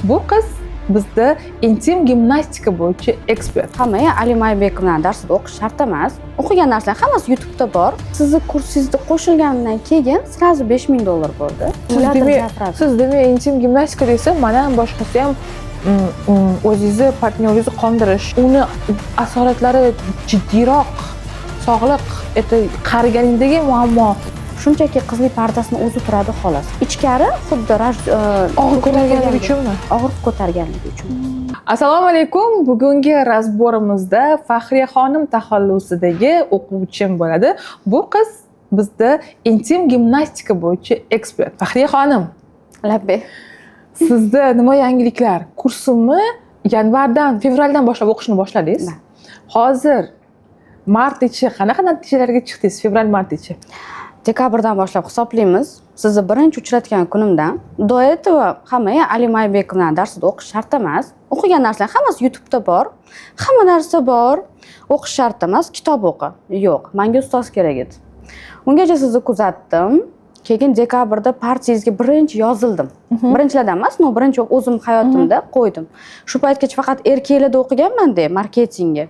Bu qiz bizda intim gimnastika bo'yicha ekspert. Hamma Ali Maybekovni darsida o'qish shart emas. O'qigan narsalar hammasi YouTube'da bor. Sizni kursingizda qo'shilgandan keyin сразу 5000 dollar bo'ldi. Siz Ulardir demak, gapiradi. Siz demak, intim gimnastika desa, mana ham, boshqasi ham, o'zingizni partnyoringizni qondirish, uni asoratlari jiddiyroq, sog'liq, это qariganingdagi muammo. Shunchaki qizlik pardasini o'zi turadi, xolos. Ichkari xuddi Og'ir ko'targanligi uchunmi? Og'ir ko'targanligi uchun. Assalomu alaykum. Bugungi разбор imizda Faxriya xonim taxallusidagi o'quvchim bo'ladi. Bu qiz bizda intim gimnastika bo'yicha ekspert. Faxriya xonim, Labbay. sizda nima yangiliklar? Kursimni yanvardan, fevraldan boshlab o'qishni boshladingiz. Да. Hozir mart ichi qanaqa natijalarga chiqdingiz? Fevral, mart ichi. Dekabrdan boshlab hisoblaymiz. Sizni birinchi uchratgan kunimdan. До этого hamma Ali Maybekovni darsida o'qish shart emas. O'qigan narsalar hammasi YouTube'da bor. Hamma narsa bor. O'qish shart emas, kitob o'qi. Yo'q, menga ustoz kerak edi. Ungacha sizni kuzatdim. Keyin dekabrda partiyangizga birinchi yozildim. Birinchilardan emas, но birinchi bo'lib o'zim hayotimda qo'ydim. Shu paytgacha faqat erkaklarda o'qiganman-da marketingga.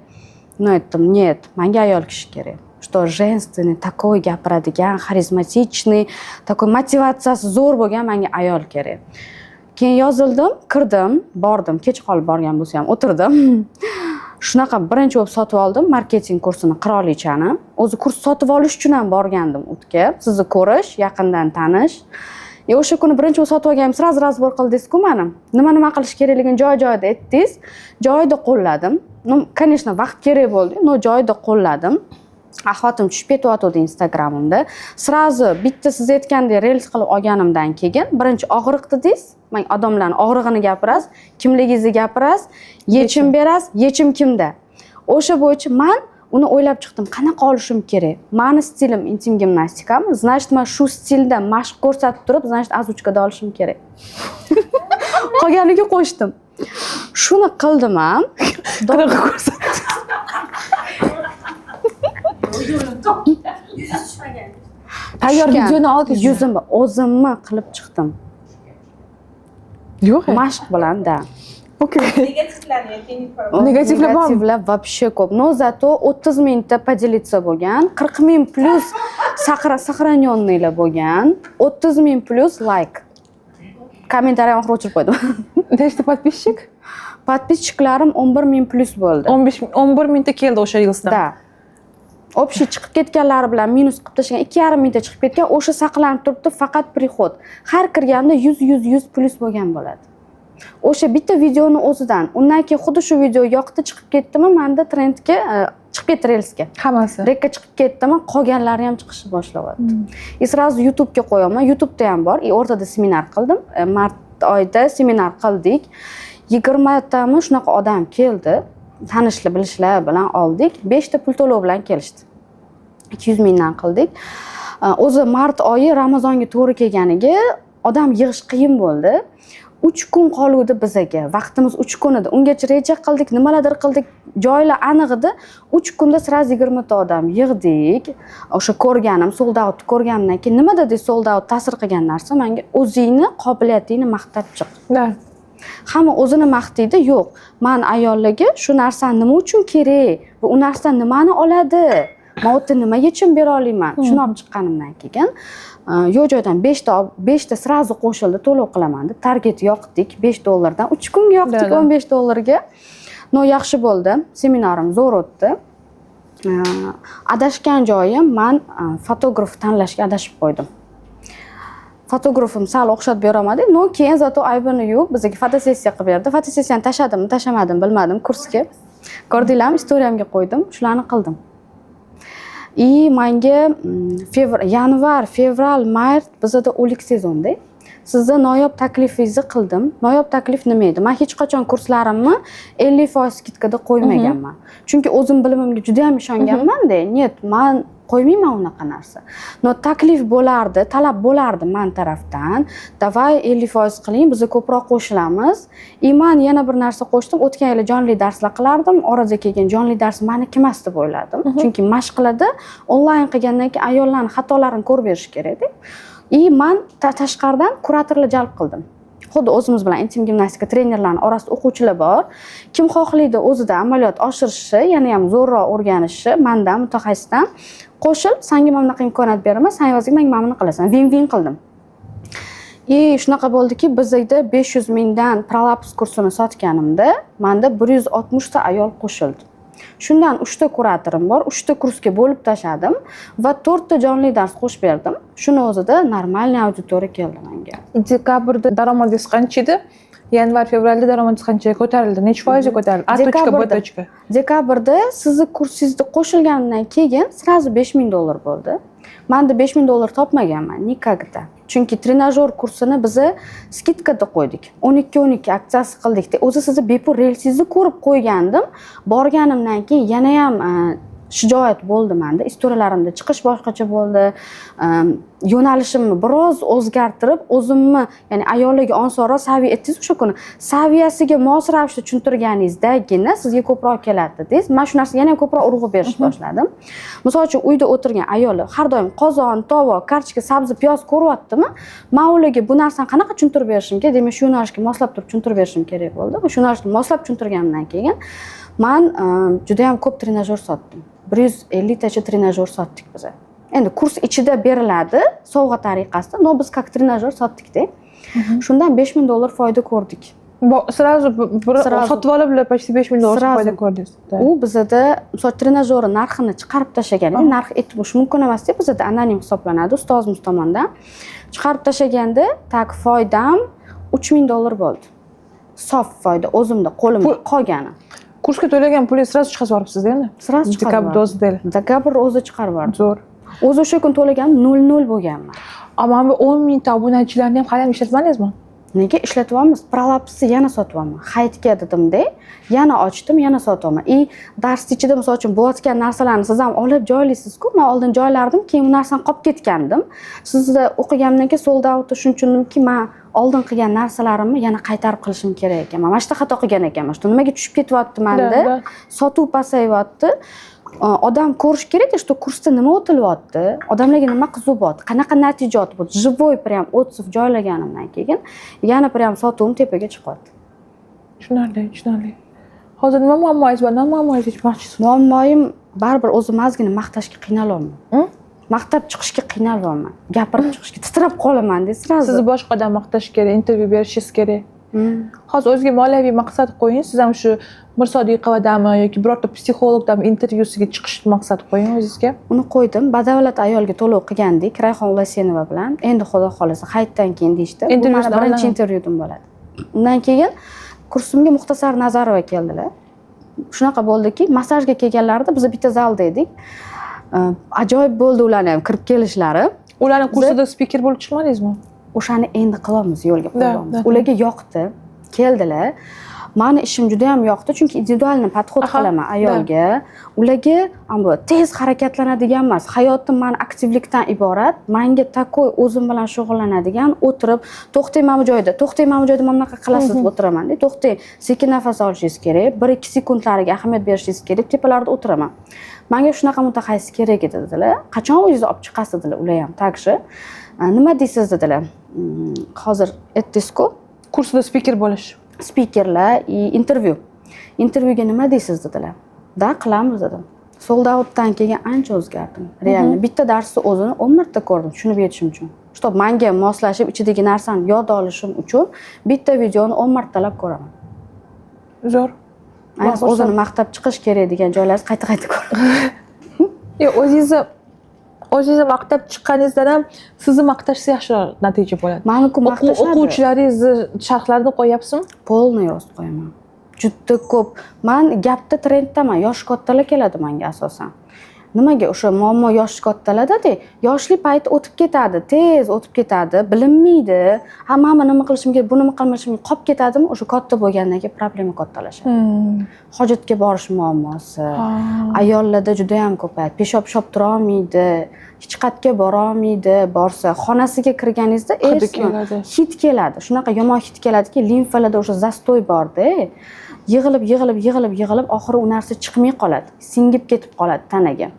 Но aytdim, нет, menga ayol kishi kerak. Что женственный, такой gapiradigan, харизматичный, такой motivatsiyasi zo'r bo'lgan menga ayol kerak. Keyin yozildim, kirdim, bordim, kech qolib borgan bo'lsa ham o'tirdim. Shunaqa birinchi bo'lib sotib oldim marketing kursini, qirolichani. O'zi kurs sotib olish uchun ham borgandim utga. Sizni ko'rish, yaqindan tanish. И o'sha kuni birinchi bo'lib sotib olganim, сразу разбор qildingiz-ku mani. Nima nima qilish kerakligini joy-joyida aytdingiz. Joyida qo'lladim. Ну, конечно, vaqt kerak bo'ldi, но joyida qo'lladim. Axlatim tushib ketyotgandi Instagramimda. Сразу bitta siz aytgandek reels qilib olganimdan keyin birinchi og'riq dedingiz. Man odamlarni og'rig'ini gapirasiz, kimligingizni gapirasiz, yechim berasiz, yechim kimda? O'sha bo'yicha man uni o'ylab chiqdim, qanaqa olishim kerak? Mani stilim intim gimnastikami? Значит, man shu stilda mashq ko'rsatib turib, значит, озвучка da olishim kerak. Qolganiga qo'shdim. Shuni qildim ham. Qanaqa ko'rsatdi? Yuzi tushmagan. Tayyor Tushgan. videoni oldingizmi? Yuzimni o'zimni qilib chiqdim. Yo'q. Mashq bilan, да. Okey. Negativlarni keyin. Negativlar bormi? Negativlar вообще ko'p. Но зато 30 mingta поделиться bo'lgan, 40 ming плюс сохраненный lar bo'lgan, 30 ming плюс лайк. Kommentariyani oxiri o'chirib qo'ydim. Nechta подписчик? Подписчик larim 11 ming плюс bo'ldi. 15, 11 mingta keldi o'sha reelsdan. Да. Общий chiqib ketganlari bilan minus qilib tashlagan 2,5 mingta chiqib ketgan, o'sha saqlanib turibdi, faqat приход. Har kirganda 100, 100, 100 плюс bo'lgan bo'ladi. O'sha bitta videoni o'zidan. Undan keyin xuddi shu video yoqdi, chiqib ketdimi, manda trendga chiqib ketdi, reelsga. Hammasi. Rekka chiqib ketdimi, qolganlari ham chiqishni boshlayapti. И сразу YouTube'ga qo'yaman. YouTube'da ham bor. И o'rtada seminar qildim. Mart oyida seminar qildik. 20 tami shunaqa odam keldi. Tanishlar, bilishlar bilan oldik. 5 ta pul to'lov bilan kelishdi. 200 mingdan qildik. O'zi mart oyi Ramazonga to'g'ri kelganiga odam yig'ish qiyin bo'ldi. 3 kun qoluvdi bizaga. Vaqtimiz 3 kun edi. Ungacha reja qildik, nimalardir qildik. Joylar aniq edi. 3 kunda сразу 20 ta odam yig'dik. O'sha ko'rganim, sold out ko'rganimdan keyin nima dedi, sold out ta'sir qilgan narsa menga: o'zingni qobiliyatingni maqtab chiq. Да. Hamma o'zini maqtaydi. Yo'q, man ayollarga shu narsani nima uchun kerak va u narsadan nimani oladi, man u yerda nima yechim bera olaman, shuni olib chiqqanimdan keyin yo'q joydan beshta сразу qo'shildi, to'lov qilaman deb target yoqdik 5 dollardan, 3 kunga yoqdik. Да, да. 15 dollarga. Но yaxshi bo'ldi, seminarim zo'r o'tdi. Adashgan joyim, man fotograf tanlashga adashib qo'ydim. Fotografim sal o'xshatib berolmadi, но keyin зато aybini yuvib, bizga fotosessiya qilib berdi. Fotosessiyani tashladimmi, tashlamadim, bilmadim. Kursga ko'rdinglarmi, istoriyamga qo'ydim. Shularni qildim. И manga yanvar, fevral, mart bizada o'lik sezonda. Sizni noyob taklifingizni qildim. Noyob taklif nima edi? Man hech qachon kurslarimni 50% скидка da qo'ymaganman, chunki o'zim bilimimga juda yam ishonganmanda. Нет, man qo'ymayman unaqa narsa. Но taklif bo'lardi, talab bo'lardi man tarafdan: давай 50% qiling, biz ko'proq qo'shilamiz. И man yana bir narsa qo'shdim. O'tgan yili jonli darslar qilardim, orada kelgan jonli dars maniki emas deb o'yladim, chunki mashqlarda onlayn qilgandan keyin ayollarni xatolarini ko'rib berish kerakda. И man tashqaridan kuratorlar jalb qildim. Xuddi o'zimiz bilan intim gimnastika trenerlarni orasida o'quvchilar bor. Kim xohlaydi o'zida amaliyot oshirishni, yana ham zo'rroq o'rganishni, mandan, mutaxassisdan qo'shil, sanga mana bunaqa imkoniyat beraman, san evaziga menga mana buni qilasan. Win win qildim. И shunaqa bo'ldiki, bizda 500 mingdan prolaps kursini sotganimda manda 160 ta ayol qo'shildi. Shundan uchta kuratorim bor, uchta kursga bo'lib tashladim va to'rtta jonli dars qo'shib berdim. Shuni o'zida нормальный auditoriya keldi menga. Dekabrda daromadingiz qancha edi? Yanvar, fevralda daromadingiz qanchaga ko'tarildi? Necha foizga ko'tarildi? А точка, Б Dekabrda. точка. Dekabrda sizni kursingizda qo'shilganimdan keyin сразу 5000 dollar bo'ldi. Manda 5000 dollar topmaganman никогда, chunki trenajyor kursini biza скидка da qo'ydik, 12 12 aksiyasi qildik. O'zi sizni bepul relsingizni ko'rib qo'ygandim. Borganimdan keyin yanayam shijoat bo'ldi manda, история larimda chiqish boshqacha bo'ldi. Yo'nalishimni biroz o'zgartirib, o'zimni, ya'ni ayollarga osonroq saviya aytdingiz o'sha kuni, saviyasiga mos ravishda tushuntirganingizdagina sizga ko'proq keladi dedingiz. Man shu narsaga yana ham ko'proq urg'u berishni boshladim. Misol uchun, uyda o'tirgan ayollar har doim qozon, tovoq, kartoshka, sabzi, piyoz ko'ryaptimi, man ularga bu narsani qanaqa tushuntirib berishim kerak? Demak, shu yo'nalishga moslab turib tushuntirib berishim kerak bo'ldi. Shu yo'nalishni moslab tushuntirganimdan keyin man juda yam ko'p trenajyor sotdim. 150 tacha trenajyor sotdik biza. Endi kurs ichida beriladi sovg'a tariqasida, но biz как trenajyor sotdikda. Shundan 5000 dollar foyda ko'rdik. Сразу bir Сразу. sotib olib почти 5000 dollar Сразу. foyda ko'rdingiz. Да. U bizada, misol, trenajyorni narxini chiqarib tashlagan, narx aytib mumkin emas deb, bizada anonim hisoblanadi ustozimiz tomonidan chiqarib tashlaganda, так, foydam 3000 dollar bo'ldi, sof foyda, o'zimda, qo'limda qolgani. Kursga to'lagan pulingizni сразу chiqarib yuboribsiz endi. Сразу chiqarib Dekabrda yubordim. o'zida. Dekabr o'zi chiqarib yubordim. Zo'r. O'zi o'sha kun to'laganim 0,0 bo'lganman. A mana bu 10 mingta obunachilarni ham hali ham ishlatmadingizmi? Nega ishlatyapmiz? Prolapsni yana sotyapman. Hayitga dedimda, yana ochdim, yana sotyapman. И darsni ichida, misol uchun, bo'layotgan narsalarni siz ham olib joylaysizku. Man oldin joylardim, keyin u narsani qolib ketgandim. Sizda o'qiganimdan keyin sold outda shuni tushundimki, man oldin qilgan narsalarimni yana qaytarib qilishim kerak ekan. Man mana shu yerda xato qilgan ekanman, что nimaga tushib ketyapti manda, Да, да. sotuv pasayyapti. Odam ko'rish kerakda, что kursda nima o'tilyapti, odamlarga nima qiziq bo'lyapti, qanaqa natija вот живой прям отзыв joylaganimdan keyin yana прям sotuvim tepaga chiqyapti. Tushunarli, tushunarli. Hozir nima muammoyingiz bor? Nima muammoyingizni yechmoqchisiz? Muammoyim, baribir o'zim ozgina maqtashga qiynalyapman. Hı? Maqtab chiqishga qiynalyapman, gapirib chiqishga titrab qolaman сразу. Sizni boshqa odam maqtash kerak, intervyu berishingiz kerak. Hozir o'ziga moliyaviy maqsad qo'ying. Siz ham shu Mirsodiqovadami yoki birorta psixologdan intervyusiga chiqish maqsad qo'ying o'zingizga. Uni qo'ydim. Badavlat ayolga to'lov qilgandik Rayhon Ulasenova bilan. Endi xudo xohlasa hayitdan keyin deyishdi. Bu mani Intervyusini birinchi olaman. intervyudim bo'ladi. Undan keyin kursimga Muxtasar Nazarova keldilar. Shunaqa bo'ldiki, massajga kelganlarida biz bitta zalda edik. Ajoyib bo'ldi ularni ham kirib kelishlari. Ularni kursida spiker bo'lib chiqmadingizmi? O'shani endi qilamiz, yo'lga qo'yamiz. Да. Ularga yoqdi, keldilar. Mani ishim juda yam yoqdi, chunki индивидуальный подход qilaman ayolga. Ularga bu tez harakatlanadigan emas, hayotim mani aktivlikdan iborat, manga такой o'zim bilan shug'ullanadigan, o'tirib, to'xtang mana bu joyda, to'xtang mana bu joyda, mana bunaqa qilasiz deb o'tiraman, to'xtang, sekin nafas olishingiz kerak, 1-2 sekundlariga ahamiyat berishingiz kerak, tepalarda o'tiraman. Manga shunaqa mutaxassis kerak edi dedilar. Qachon o'zingizni olib chiqasiz dedilar. Ular ham также nima deysiz dedilar. Hozir aytdingizku. Kursida spiker bo'lish. Spikerlar и intervyu, intervyuga nima deysiz dedilar. Да, qilamiz dedim. Sold outdan keyin ancha o'zgardim реально. Bitta darsni o'zini 10 marta ko'rdim tushunib yetishim uchun, чтобы manga moslashib, ichidagi narsani yod olishim uchun bitta videoni 10 martalab ko'raman. Zo'r. Ayniqsa o'zini maqtab chiqish kerak degan joylarni qayta qayta ko'raman. Yo'q, o'zingizni maqtab chiqqaningizdan ham sizni maqtashsa yaxshiroq natija bo'ladi. Maniku maqtashadi. O'quvchilaringizni sharhlarini qo'yyapsizmi? Полный рост qo'yaman, juda ko'p. Man gapda trenddaman, yoshi kattalar keladi manga asosan. Nimaga? O'sha muammo yoshi kattalardada, yoshlik payti o'tib ketadi, tez o'tib ketadi, bilinmaydi. Ha, mana nima qilishim kerak, bu nima qilishim kerak, qolib ketadimi, o'sha katta bo'lgandan keyin problema kattalashadi. Hojatga borish muammosi ayollarda juda yam ko'payadi. Peshob pishob turolmaydi, hech qayerga borolmaydi. Borsa, xonasiga kirganingizda Hidi esmi, keladi. Hid keladi, shunaqa yomon hid keladiki, limfalarda o'sha застой borda, yig'ilib, yig'ilib, yig'ilib, yig'ilib, oxiri u narsa chiqmay qoladi, singib ketib qoladi tanaga.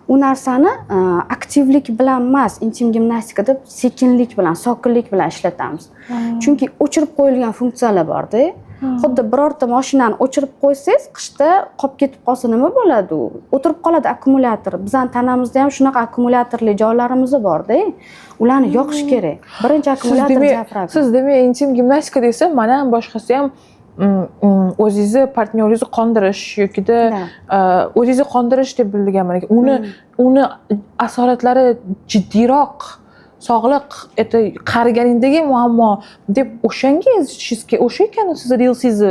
U narsani aktivlik bilan emas, intim gimnastikada sekinlik bilan, sokinlik bilan ishlatamiz, chunki o'chirib qo'yilgan funksiyalar borda. Xuddi birorta mashinani o'chirib qo'ysangiz, qishda qolib ketib qolsa, nima bo'ladi? U o'tirib qoladi, akkumulyator. Bizani tanamizda ham shunaqa akkumulyatorli joylarimiz borda, ularni yoqish kerak. Birinchi Siz akkumulyator demak, diafragma. Siz demak, intim gimnastika desa, mana ham, boshqasi ham o'zingizni partnyoringizni qondirish yokida o'zingizni qondirish deb bilganman. Lekin uni asoratlari jiddiyroq, sog'liq, это qariganingdagi muammo deb o'shanga yozishingiz kerak. O'sha ekan sizni reelsingizni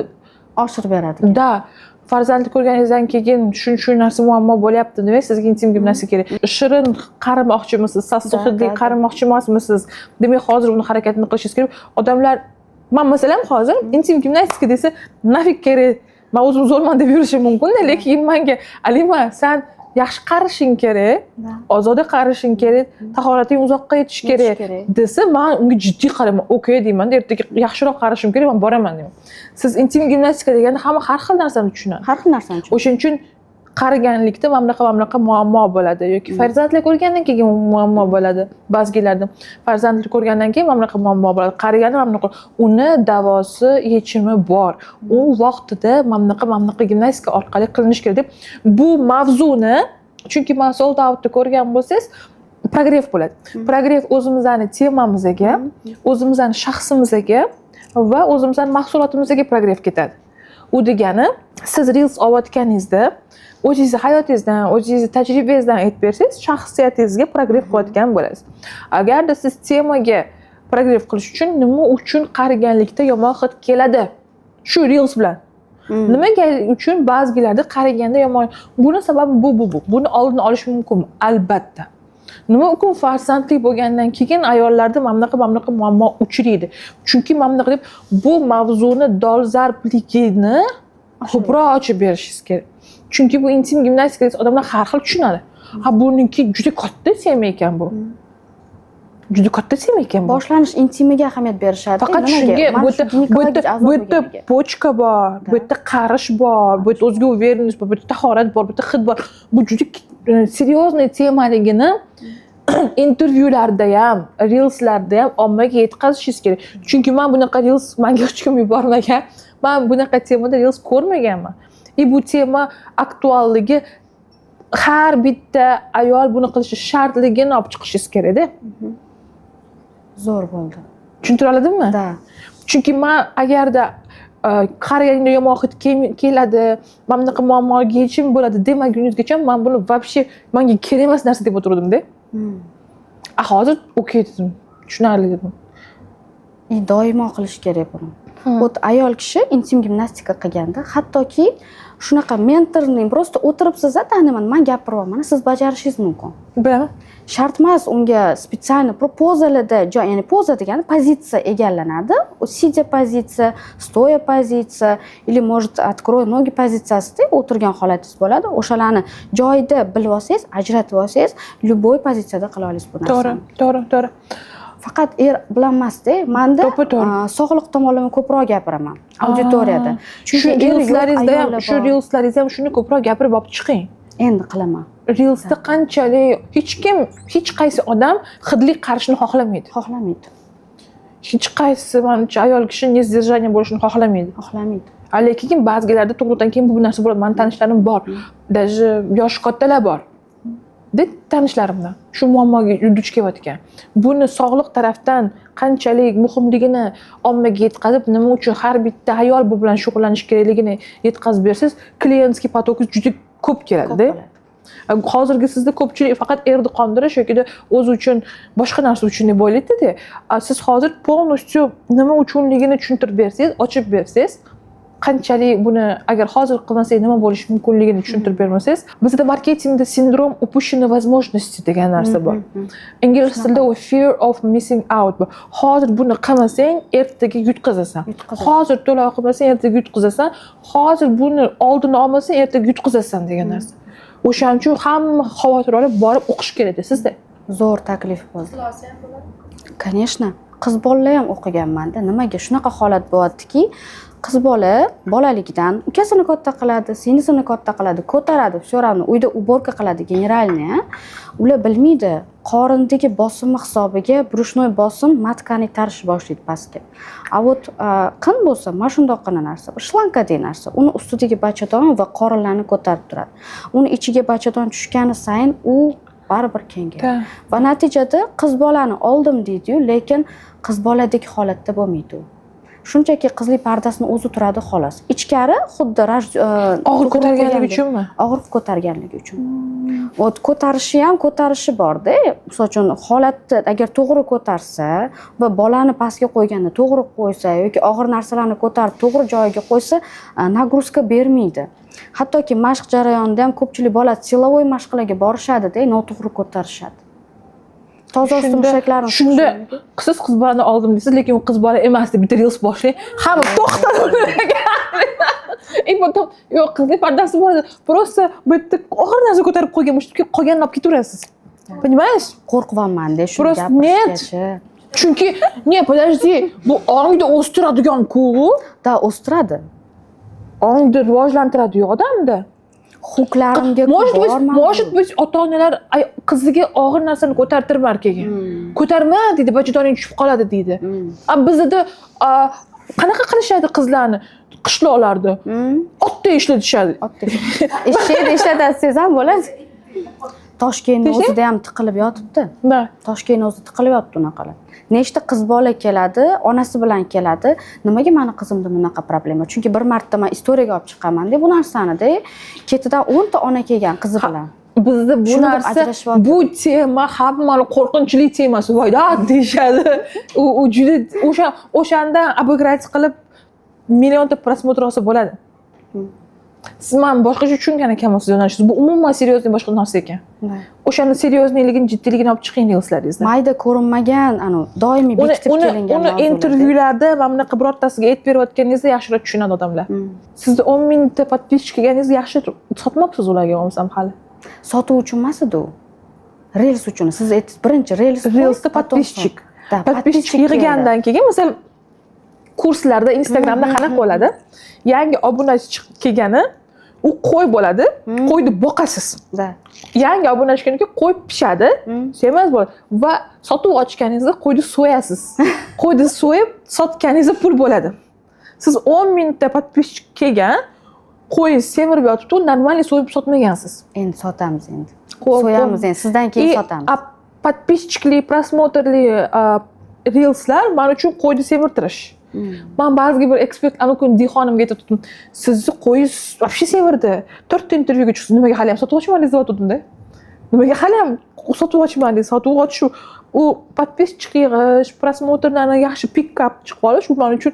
Oshirib beradi. Да, farzandli ko'rganingizdan keyin shu shu narsa muammo bo'lyapti, demak, sizga intim gimnastika kerak. Shirin qarimoqchimisiz, sassiq hidli qarimoqchi emasmisiz, demak, hozir uni harakatini qilishingiz kerak. Odamlar, man masalan, hozir intim gimnastika desa, нафиг kerak, man o'zim zo'rman deb yurishim mumkinda, lekin manga "Alima, san yaxshi qarishing kerak, ozoda qarishing kerak, tahorating uzoqqa yetishi kerak" kerak. desa, man unga jiddiy qarayman. "Okey", deyman, "ertaga yaxshiroq qarishim kerak, man boraman", deyman. Siz intim gimnastika deganda hamma har xil narsani tushunadi. Har xil narsani tushunadi. O'shaning uchun qariganlikda mana bunaqa muammo bo'ladi yoki farzandlar ko'rgandan keyin muammo bo'ladi. Ba'zilarda farzandli ko'rgandan keyin mana bunaqa muammo bo'ladi, qariganda mana bunaqa. Uni davosi, yechimi bor, u vaqtida mana bunaqa gimnastika orqali qilinishi kerak deb bu mavzuni, chunki man sold outda ko'rgan bo'lsangiz, прогрев bo'ladi. Прогрев o'zimizni temamizga, o'zimizni shaxsimizga va o'zimizni mahsulotimizga прогрев ketadi. U degani, siz reels olayotganingizda o'zingizni hayotingizdan, o'zingizni tajribangizdan aytib bersangiz, shaxsiyatingizga прогрев qilayotgan bo'lasiz. Agarda siz temaga прогрев qilish uchun nima uchun qariganlikda yomon hid keladi, shu reels bilan nimaga uchun ba'zilarda qariganda yomon, buni sababi bu, bu, bu, buni oldini olish mumkinmi? Albatta. Nima uchun farzandli bo'lgandan keyin ayollarda mana bunaqa muammo uchraydi? Chunki mana bunaqa deb bu mavzuni dolzarbligini ko'proq ochib berishingiz kerak, chunki bu intim gimnastika desa, odamlar har xil tushunadi. Ha, buniki juda katta tema ekan, bu juda katta tema ekan bu. Boshlanish intimiga ahamiyat berishadi. Faqat Nimaga? shunga Mana bu shu yerda bu ginekologik yerda a'zo bu yerda bo'lganiga. Почка bor, bu yerda qarish bor, bu yerda o'ziga уверенность bor, bu yerda tahorat bor, bu yerda hid bor. Bu juda серьезный temaligini intervyularda ham, reelslarda ham ommaga yetkazishingiz kerak, chunki man bunaqa reels manga hech kim yubormagan, man bunaqa temada reels ko'rmaganman. И bu tema aktualligi, har bitta ayol buni qilishi shartligini olib chiqishingiz kerakda. Zo'r bo'ldi. Tushuntira oladimmi? Да. Chunki man agarda qariganingda yomon hid keladi, mana bunaqa muammoga yechim bo'ladi demaguningizgacha man buni вообще manga kerak emas narsa deb o'tiruvdimda. A hozir okey dedim, tushunarli dedim. И doimo qilish kerak buni. Вот ayol kishi intim gimnastika qilganda, hattoki shunaqa mentorning просто o'tiribsiz, taniman, man gapiryapman, siz bajarishingiz mumkin. Bilaman. Shart emas unga специально pozalarda joy, ya'ni poza degani pozitsiya egallanadi. Сидя pozitsiya, стоя pozitsiya или, может, открой ноги pozitsiyasida o'tirgan holatingiz bo'ladi. O'shalarni joyida bilib olsangiz, ajratib olsangiz, любой pozitsiyada qila olasiz bu narsani. To'g'ri. Faqat er bilan emasda, manda To'ppa to'g'ri. Sog'liq tomonlama ko'proq gapiraman auditoriyada, Shu chunki er yo'q, reelslaringizda ham ayollar shu bor. reelslaringizda ham shuni ko'proq gapirib olib chiqing. Endi qilaman. Reelsda qanchalik hech kim, hech qaysi odam hidli qarishni xohlamaydi. Xohlamaydi. Hech qaysi, manimcha, ayol kishi несдержание bo'lishini xohlamaydi. Xohlamaydi. Lekin ba'zilarda tug'ruqdan keyin bu narsa bo'ladi. Mani tanishlarim bor, даже yoshi kattalar bor de tanishlarimdan shu muammoga duch kelayotgan. Buni sog'liq tarafdan qanchalik muhimligini ommaga yetkazib, nima uchun har bitta ayol bu bilan shug'ullanishi kerakligini yetkazib bersangiz, клиентский поток juda ko'p ko'p keladida. bo'ladi. Hozirgi sizda ko'pchilik faqat erni qondirish yoki o'zi uchun, boshqa narsa uchun deb o'ylaydida. Siz hozir полностью nima uchunligini tushuntirib bersangiz, ochib bersangiz, qanchalik buni agar hozir qilmasak nima bo'lishi mumkinligini tushuntirib bermasangiz. Bizda marketingda sindrom упущенной возможности degan narsa bor. Ingliz tilida u fear of missing out bor. Hozir buni qilmasang, ertaga yutqazasan. Yutqazasan. Hozir to'lov qilmasang, ertaga yutqazasan. Hozir buni oldini olmasang, ertaga yutqazasan degan narsa. O'shaning uchun hamma xavotir olib borib o'qish kerak sizda. Zo'r taklif bo'ldi. Xulosa ham bo'ladi. Конечно, qiz bolalar ham o'qiganmanda. Nimaga shunaqa holat bo'lyaptiki? Qiz bola bolaligidan ukasini katta qiladi, singlisini katta qiladi, ko'taradi, все равно uyda уборка qiladi генеральный. Ular bilmaydi, qorindagi bosimni hisobiga брюшной bosim матка ni itarishni boshlaydi pastga. А вот qin bo'lsa, mana shundoqqina narsa, bir shlankadek narsa, uni ustidagi bachadon va qorinlarni ko'tarib turadi. Uni ichiga bachadon tushgani sayin u baribir kengayadi. Va natijada qiz bolani oldim deydiyu, lekin qiz boladek holatda bo'lmaydi u. Shunchaki qizlik pardasini o'zi turadi, xolos. Ichkari xuddi Og'ir tug'ilib ko'targanligi qo'ygandek. uchunmi? Og'ir ko'targanligi uchun. Вот, ko'tarishi ham, ko'tarishi borda. Misol uchun, holatni agar to'g'ri ko'tarsa va bolani pastga qo'yganda to'g'ri qo'ysa yoki og'ir narsalarni ko'tarib to'g'ri joyiga qo'ysa, нагрузка bermaydi. Hattoki mashq jarayonida ham ko'pchilik bola силовой mashqlarga borishadida, noto'g'ri ko'tarishadi. Toza osti mushaklarini Shunda siz qiz bolani oldim deysiz, lekin u qiz bola emas deb bitta reels boshlang, hamma to'xtadi. И потом yo'q, qizlik pardasi bor edi, просто bitta og'ir narsa ko'tarib qo'ygan, kelib qolganini olib ketaverasiz, понимаешь? Qo'rqyapmanda shuni Просто нет. gapirishgachi. Chunki не, подожди, bu ongni o'stiradigan-ku. Да, o'stiradi. Ongni rivojlantiradi odamda. Хук larimga Может быть, borman. может быть, ota onalar qiziga og'ir narsani ko'tartirmar keyin, ko'tarma deydi, bachadoning tushib qoladi deydi. A bizada qanaqa qilishadi qizlarni qishloqlarda? Otda ishlatishadi. Otda eshakda ishlatasiz ham bo'ladi. Toshkentni Eshak? o'zida ham tiqilib yotibdi. Да. Toshkentni o'zida tiqilib yotibdi unaqalar. Nechta qiz bola keladi, onasi bilan keladi, nimaga mani qizimda bunaqa problema? Chunki bir marta man история ga olib chiqqanmanda bu narsanida, ketidan 10 ta ona kelgan qizi bilan. Bizda bu Shuni deb narsa, ajrashyapti. bu tema hammani qo'rqinchli temasi, voy deyishadi. U juda o'sha o'shandan обыграть qilib millionta просмотр olsa bo'ladi. Siz, man boshqacha tushungan ekanman siz yo'nalishingizni. Bu umuman серьезный boshqa narsa ekan. O'shani серьезный ligini, jiddiyligini olib chiqing reelslaringizda. Mayda ko'rinmagan, anavi doimiy Uni bekitib uni kelingan uni mavzularda. Intervyularda mana bunaqa birortasiga aytib berayotganingizda yaxshiroq tushunadi odamlar. Sizni 10 mingta подписчик kelganingiz yaxshi, sotmoqsiz ularga bo'lmasam hali. Sotuv uchun emas edi u, reels uchun. Siz aytdingiz, birinchi reels qo'y, Reelsda потом подписчик. sot. Да, Подписчик keldi. yig'gandan keyin, masalan, kurslarda, Instagramda qanaqa bo'ladi? Yangi obunachi chiqib kelgani u qo'y bo'ladi, qo'yni boqasiz. Yangi obunachi kelgandan keyin qo'y pishadi, semiz bo'ladi va sotuv ochganingizda qo'yni so'yasiz. Qo'yni so'yib sotganingizda pul bo'ladi. Siz 10 mingta подписчик kelgan, qo'y semirib yotibdi, u нормальный so'yib sotmagansiz. Endi sotamiz endi. So'yamiz endi, sizdan keyin И, sotamiz. A подписчик li, просмотр li reelslar man uchun qo'yni semirtirish. Man ba'ziga bir ekspert anavi kuni Dixonimga aytib turdim, sizni qo'yingiz вообще semirdi, to'rtta intervyuga chiqsiz, nimaga hali ham sotib ochmadingiz, deyotgandimda. Nimaga hali ham sotib ochmadingiz? Sotib ochish u подписчик yig'ish, просмотр larni yaxshi pick up chiqib olish, u man uchun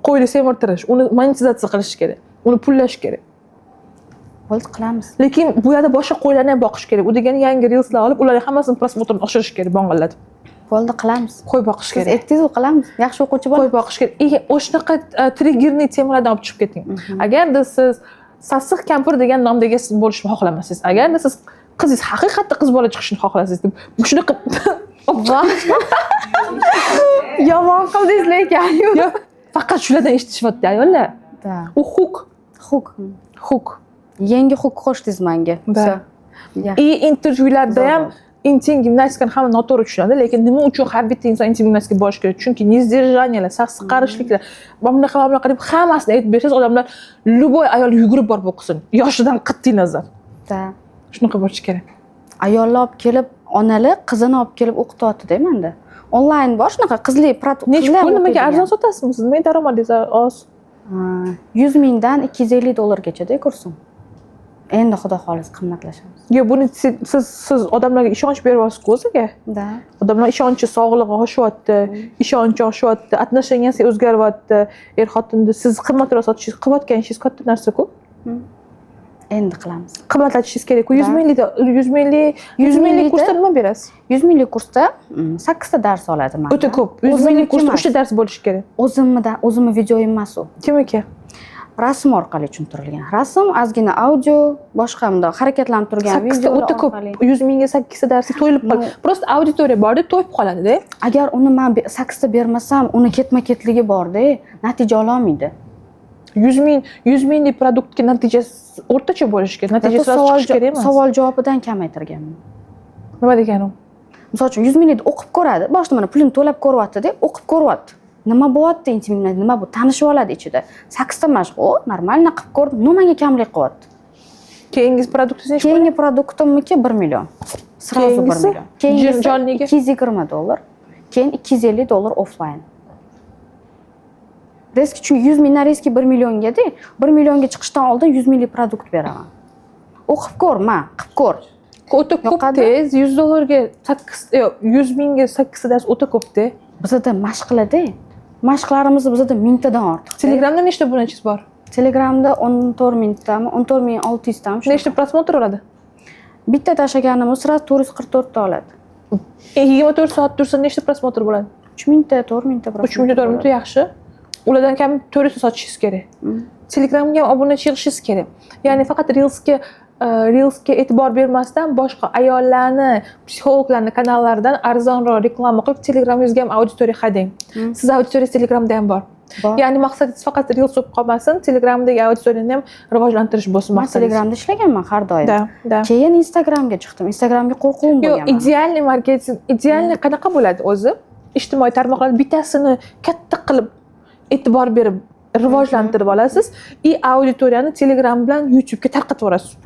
qo'yni semirtirish. Uni monetizatsiya qilish kerak, uni pullash kerak. Bo'ldi, qilamiz. Lekin bu yerda boshqa qo'ylarni ham boqish kerak. U degani yangi reelslar olib, ularni hammasini просмотр ini oshirish kerak, bong'illatib. Bo'ldi, qilamiz. Qo'y boqish Siz kerak. aytdingiz, qilamiz. Yaxshi o'quvchi Qo'y bo'l. boqish kerak. И o'shanaqa триггерный temalardan olib chiqib keting. Agarda siz sassiq kampir degan nomda egasi bo'lishni xohlamasangiz, agarda siz qizingiz haqiqatda qiz bola chiqishini xohlasangiz deb shunaqa. Yomon qildingiz lekin. Yo'q, faqat shulardan eshitishyapti ayollar. Да. U хук. Хук. Хук. Yangi хук qo'shdingiz manga. Да. Всё. И intervyularda Zo'r ham bo'ldi. Intim gimnastikani hamma noto'g'ri tushunadi, lekin nima uchun har bitta inson intim gimnastikaga borishi kerak? Chunki несдержания lar, sassiq qarishliklar, mana bunaqa, mana bunaqa deb hammasini aytib bersangiz, odamlar, любой ayol yugurib borib o'qisin, yoshidan qat'iy nazar. Shunaqa bo'lishi kerak. Ayollar olib kelib, onalar qizini olib kelib o'qityapti-da manda. Onlayn bor shunaqa qizli Necha qizlar pul, nimaga o'qiydigan. arzon sotasizmi siz? Nimaga daromadingiz oz? 100 mingdan 250 dollargacha-da kursim. Endi xudo xohlasa qimmatlashamiz. Yo'q, buni siz odamlarga ishonch beryapsiz o'ziga. Да. Odamlar ishonchi, sog'lig'i oshyapti, ishonchi oshyapti, отношения si o'zgaryapti. Er xotinni siz qimmatroq sotishingiz, qilayotgan ishingiz katta narsa-ku. Endi qilamiz. Qimmatlatishingiz kerak-ku. 100 Да. minglik, 100 minglik, 100 minglik minglikda- kursda nima berasiz? 100 minglik kursda sakkizta dars oladi manda. O'ta ko'p. 100 minglik O'zimniki kursda emas. uchta dars bo'lishi kerak. O'zimnidan, o'zimni videoyim emas u. Kimniki? Rasm orqali tushuntirilgan. Rasm, ozgina audio, boshqa bundoq harakatlanib turgan Sakkizta videolar o'ta ko'p. orqali. 100 mingga sakkizta darsga to'yilib qoladi. Ну. Просто auditoriya borda, to'yib qoladida. Agar uni man sakkizta bermasam, uni ketma ketligi borda, natija ololmaydi. 100 ming, 100 minglik продукт ga natijasi o'rtacha bo'lishi kerak, natijasi Зато rost savol chiqishi kerak emas. Savol javobidan kamaytirganman. Nima degani u? Misol uchun, 100 minglikni o'qib ko'radi boshida, mana pulini to'lab ko'ryaptida, o'qib ko'ryapti, nima bo'lyapti, intim nima bu, tanishib oladi ichida. Sakkizta mashq, o нормально qilib ko'rdim, но manga kamlik qilyapti. Keyingi продукт ingiz nechi? Keyingi продукт imniki 1 million сразу, bir Keyingisi? million. Keyingisi Jonliga? 220 dollar, keyin 250 dollar offline. Резкий, chunki 100 mingdan резкий 1 milliongada, 1 millionga chiqishdan oldin 100 minglik продукт beraman, o'qib ko'r, ma, qilib ko'r. O'ta ko'p. Yoqadi. Tez 100 dollarga sakkiz, yo'q, 100 mingga sakkizta dars o'ta ko'pda. Bizada mashqlarda, mashqlarimiz bizada mingtadan ortiq. Telegramda nechta obunachingiz bor? Telegramda 14 mingtami, 14 600 tami. Nechta просмотр oladi? Bitta tashlaganimiz сразу 444 ta oladi. 24 soat tursa, nechta просмотр bo'ladi? 3000 ta, 4000 ta. 3000 ta, 4000 ta, yaxshi. Ulardan kam 400 ta sotishingiz kerak. Telegramga ham obunachi yig'ishingiz kerak. Ya'ni faqat reelsga e'tibor bermasdan, boshqa ayollarni, psixologlarni kanallaridan arzonroq reklama qilib, Telegramingizga ham auditoriya haydang. Siz auditoriyangiz Telegramda ham bor. Bor. Ya'ni maqsadingiz faqat reels bo'lib qolmasin, Telegramdagi auditoriyani ham rivojlantirish bo'lsin Man maqsadingiz. Telegramda ishlaganman har doim. Да да Keyin Instagramga chiqdim, Instagramga qo'rquvim Yo'q, bo'lgan mani. Идеальный marketing, идеальный qanaqa bo'ladi o'zi? Ijtimoiy tarmoqlarda bittasini katta qilib, e'tibor berib rivojlantirib olasiz и auditoriyani Telegram bilan YouTubega tarqatib yuborasiz.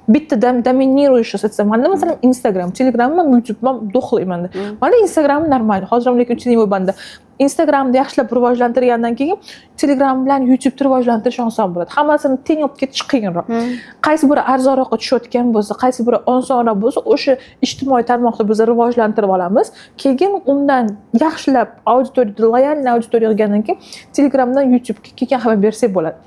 Bitta доминирующий соцсеть. Manda, masalan, Instagram, Telegram ham, YouTube ham дохлый manda. Manda Instagram нормально hozir ham, lekin теневой banda. Instagramni yaxshilab rivojlantirgandan keyin Telegram bilan YouTubeni rivojlantirish oson bo'ladi. Hammasini teng olib ketish qiyinroq. Qaysi biri arzonroqqa tushayotgan bo'lsa, qaysi biri osonroq bo'lsa, o'sha ijtimoiy tarmoqni biz rivojlantirib olamiz. Keyin undan yaxshilab auditoriya, лояльный auditoriya yig'gandan keyin Telegramdan YouTubega keyin xabar bersak bo'ladi.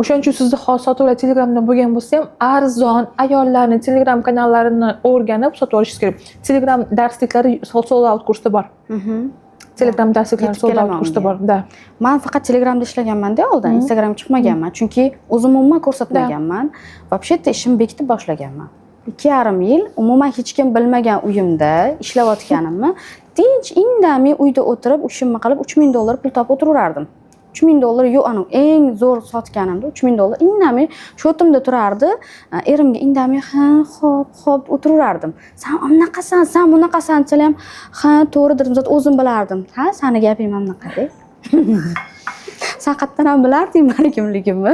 O'shaning uchun sizni hozir sotuvlar Telegramdan bo'lgan bo'lsa ham, arzon ayollarni Telegram kanallarini o'rganib sotib olishingiz kerak. Telegram darsliklari sold out kursda bor. Telegram darsliklari Yetib sold out kelaman kursda unga. bor, да. Man faqat Telegramda ishlaganmanda oldin, Instagram chiqmaganman, chunki o'zim umuman ko'rsatmaganman. Вообще-то ishimni bekitib boshlaganman. 2,5 yil umuman hech kim bilmagan uyimda ishlayotganimni, tinch indamay uyda o'tirib, ishimni qilib, 3000 dollar pul topib o'tiraverardim. 3000 dollar, yo'q, anavi eng zo'r sotganimda 3000 dollar indamay счёт imda turardi. Erimga indamay ha, ho'p, ho'p o'tiraverardim. San unaqasan, san bunaqasan desalar ham, ha, to'g'ridir, o'zim bilardim. Ha, sani gaping mana bunaqada, san qayerdan ham bilarding mani kimligimni,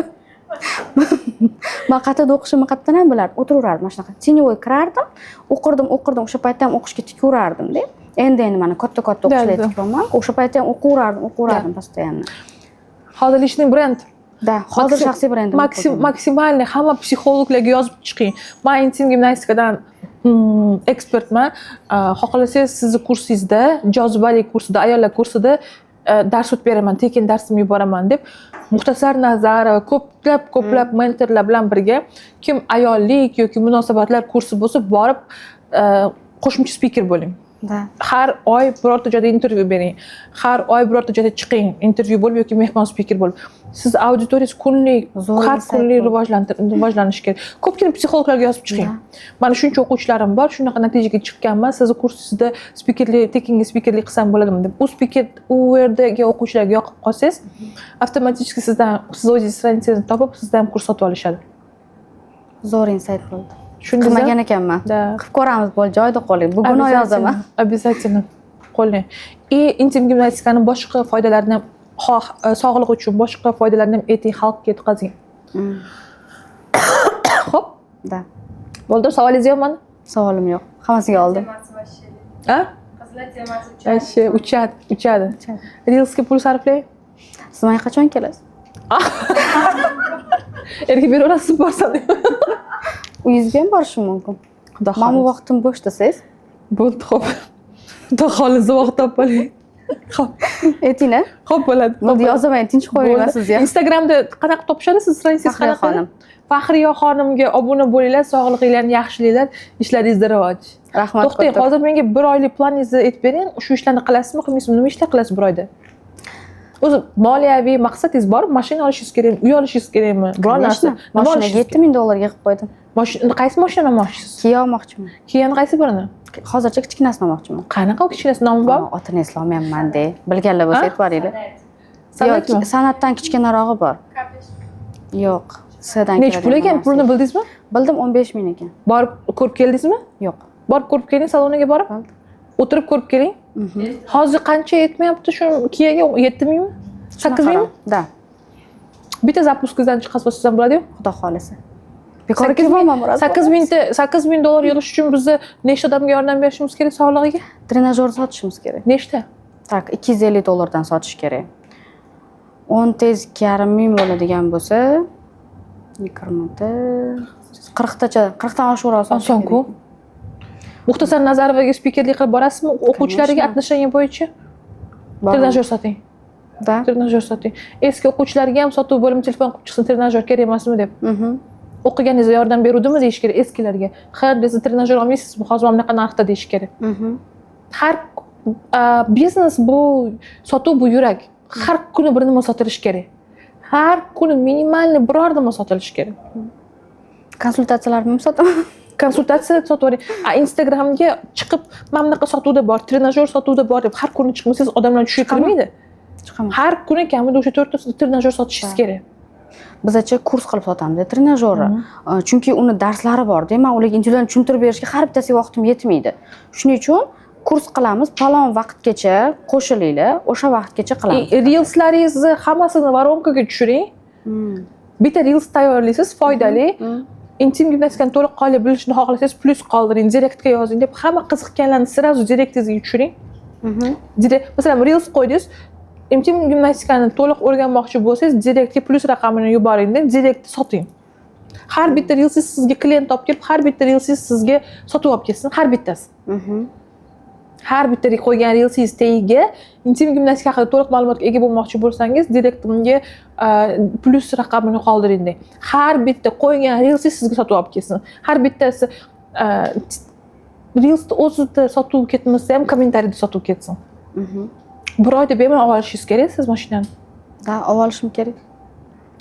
man qayerda o'qishimni qayerdan ham bilardim. O'tiraverardim mana shunaqa, теневой kirardim, o'qirdim, o'qirdim. O'sha paytda ham o'qishga tikaverardimda. Endi mana katta katta o'qishlarga tikyapman. O'sha paytda ham o'qiverardim, o'qiverardim постоянно. Hozir личный бренд. Да, hozir shaxsiy brendim. Максимальный hamma psixologlarga yozib chiqing: man intim gimnastikadan ekspertman, xohlasangiz, sizni kursingizda, jozibali kursida, ayollar kursida dars o'tib beraman, tekin darsimni yuboraman, deb Muxtasar Nazarova, ko'plab ko'plab mentorlar bilan birga, kim ayollik yoki munosabatlar kursi bo'lsa, borib qo'shimcha spiker bo'ling. Har oy birorta joyda intervyu bering, har oy birorta joyda chiqing, intervyu bo'lib yoki mehmon spiker bo'lib. Siz auditoriyangiz kunlik, Zo'r har insight kunlik bu. Rivojlanishi kerak. Ko'pgina psixologlarga yozib chiqing: mana shuncha o'quvchilarim bor, shunaqa natijaga chiqqanman, sizni kursingizda spikerlik, tekinga spikerlik qilsam bo'ladimi, deb. U spiker, u yerdagi o'quvchilarga yoqib qolsangiz, avtomatik sizdan, siz o'zingiz страница ngizni topib, sizdan ham kurs sotib olishadi. Zo'r insight bo'ldi. Tushundingizmi? Qilmagan ekanman. Да. Qilib ko'ramiz, bo'ldi, joyida qo'ling, bugun yozaman. Обязательно qo'llang. И intim gimnastikani boshqa foydalarini ham, xoh sog'liq uchun boshqa foydalarini ham ayting, xalqqa yetkazing. Ho'p. Да. Bo'ldi, savolingiz yo'qmi mani? Savolim yo'q, hammasiga oldim. Temasi вообще. A? Qizlar temasi uchadi. Вообще uchadi, uchadi. Uchadi. Reelsga pul sarflang. Siz menga qachon kelasiz? Erga beraverasiz, borsam. Uyingizga ham borishim mumkin. Xudo Mana bu xohlasa. vaqtim bo'sh desangiz. Bo'ldi, ho'p, xudo xohlasa, vaqt topib oling. Ho'p. Ayting a. Ho'p, bo'ladi. Bo'ldi, yozaman, tinch qo'ymayman Bo'ldi. sizni ham. Instagramda qanaqa topishadi siz, страница ngiz Faxriya qanaqa? xonim. Faxriya xonimga obuna bo'linglar, sog'lig'inglarni yaxshilanglar, ishlaringizda rivoj. Rahmat To'xtang, katta. hozir menga bir oylik planingizni aytib bering. Shu ishlarni qilasizmi, qilmaysizmi? Nima ishlar qilasiz bir oyda? O'zi moliyaviy maqsadingiz bormi? Mashina olishingiz kerakmi, uy olishingiz kerakmi, biror narsa? Конечно. Nima Mashinaga olishingiz? 7000 dollar yig'ib qo'ydim. Qaysi mashinani olmoqchisiz? Kia olmoqchiman. Kiani qaysi birini? Hozircha kichkinasini olmoqchiman. Qanaqa u kichkinasi, nomi bormi? Otini eslolmayapman-de. Bilganlar bo'lsa, Ha? aytib yuboringlar. San'atmi? Yo'q, San'atdan kichkinarog'i bor. Yo'q, S'dan. Nechi pul ekan, pulini bildingizmi? Bildim, 15 ming ekan. Borib ko'rib keldingizmi? Yo'q. Borib ko'rib keling, saloniga borib Bo'ldi. o'tirib ko'rib keling. Hozir qancha yetmayapti shu Kiaga? 7000 mingmi, 8000 mingmi? Да. Bitta запуск ingizdan chiqasiz, olsangiz ham bo'ladiyu. Xudo xohlasa. Bekor kelmayman, Murod. 8000 ta, 8000 dollar yig'ish uchun bizni nechta odamga yordam berishimiz kerak sog'lig'iga? Trenajyor sotishimiz kerak. Nechta? Так, 250 dollardan sotish kerak. 10 tez 2,5 ming bo'ladigan bo'lsa, 20 ta, 40 tacha, 40 dan oshiqroq sotish Osonku. kerak. Muxtasar Nazarovaga spikerlik qilib borasizmi o'quvchilariga? Конечно. Отношение bo'yicha Boraman. trenajyor soting. Да. Trenajyor soting. Eski o'quvchilarga ham sotuv bo'limi telefon qilib chiqsin, trenajyor kerak emasmi deb. O'qiganingizda yordam beruvdimi deyish kerak eskilarga. Ha desa, trenajyor olmaysizmi, hozir mana bunaqa narxda deyish kerak. Har biznes bu sotuv, bu yurak. Har kuni bir nima sotilishi kerak, har kuni минимальный biror nima sotilishi kerak. Konsultatsiyalarimni ham sotaman. Konsultatsiya sotib yuboring. A Instagramga chiqib, mana bunaqa sotuvda bor, trenajyor sotuvda bor deb har kuni chiqmasangiz, odamlar tushiga Chiqaman. kirmaydi. Chiqaman. Har kuni kamida o'sha to'rtta trenajyor sotishingiz kerak. Bizacha kurs qilib sotamiz trenajyorni. Chunki uni darslari borda, man ularga individual tushuntirib berishga har bittasiga vaqtim yetmaydi. Shuning uchun kurs qilamiz, falon vaqtgacha qo'shilinglar, o'sha vaqtgacha qilamiz. Reelslaringizni hammasini воронка ga tushiring. Bitta reels tayyorlaysiz foydali. Intim gimnastikani to'laqonli bilishni xohlasangiz, plyus qoldiring, direktga yozing deb hamma qiziqqanlarni сразу direktingizga tushiring. Masalan, reels qo'ydingiz, intim gimnastikani to'liq o'rganmoqchi bo'lsangiz, direktga plyus raqamini yuboring deb direktni soting. Har bitta reelsingiz sizga klient olib kelib, har bitta reelsingiz sizga sotib olib kelsin, har bittasi. Har bitta qo'ygan reelsingiz tagiga intim gimnastika haqida to'liq ma'lumotga ega bo'lmoqchi bo'lsangiz, direktimga plyus raqamini qoldiring deng. Har bitta qo'ygan reelsingiz sizga sotib olib kelsin. Har bittasi reelsni o'zida sotuv ketmasa ham, kommentariyda sotuv ketsin. Bir oyda bemalol olishingiz kerak siz mashinani. Да, olib olishim kerak.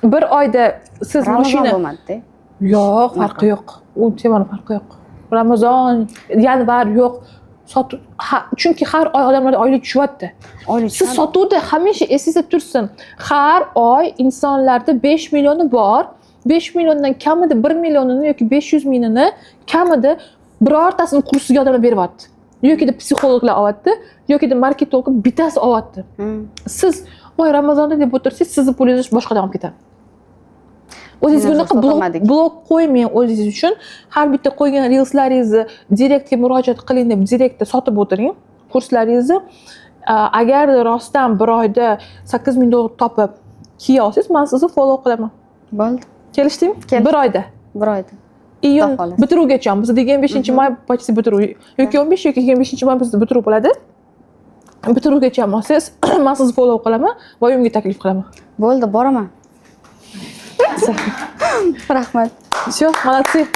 Bir oyda siz Ramazon mashina bo'lmadida. Yo'q, farqi yo'q, u temani farqi yo'q, Ramazon, yanvar yo'q. Sotuv chunki har oy odamlarda oylik tushyapti. Oylik Siz tushadi. sotuvda hamisha esingizda tursin, har oy insonlarda 5 millioni bor, 5 milliondan kamida 1 millionini yoki 500 mingini kamida birortasini kursiga odamlar beryapti yokida psixologlar olyapti yokida marketolog bittasi olyapti. Siz voy, Ramazonda deb o'tirsangiz, sizni pulingizni boshqadan olib ketadi. O'zingizga Trenajyor unaqa blok, sotolmadik. Blok qo'ymang o'zingiz uchun. Har bitta qo'ygan reelslaringizni direktga murojaat qiling deb direktda sotib o'tiring kurslaringizni. Agarda rostdan bir oyda 8000 dollar topib kiya olsangiz, man sizni follow qilaman. Bo'ldi. Kelishdikmi? Kelishdik. Bir oyda. Bir oyda. Iyun Xudo xohlasa. bitiruvgacha, bizda 25-may почти bitiruv, yoki 15 yoki 25-may bizda bitiruv bo'ladi. Bitiruvgacha olsangiz, man sizni follow qilaman va uyimga taklif qilaman. Bo'ldi, boraman. Rahmat. Все, молодцы.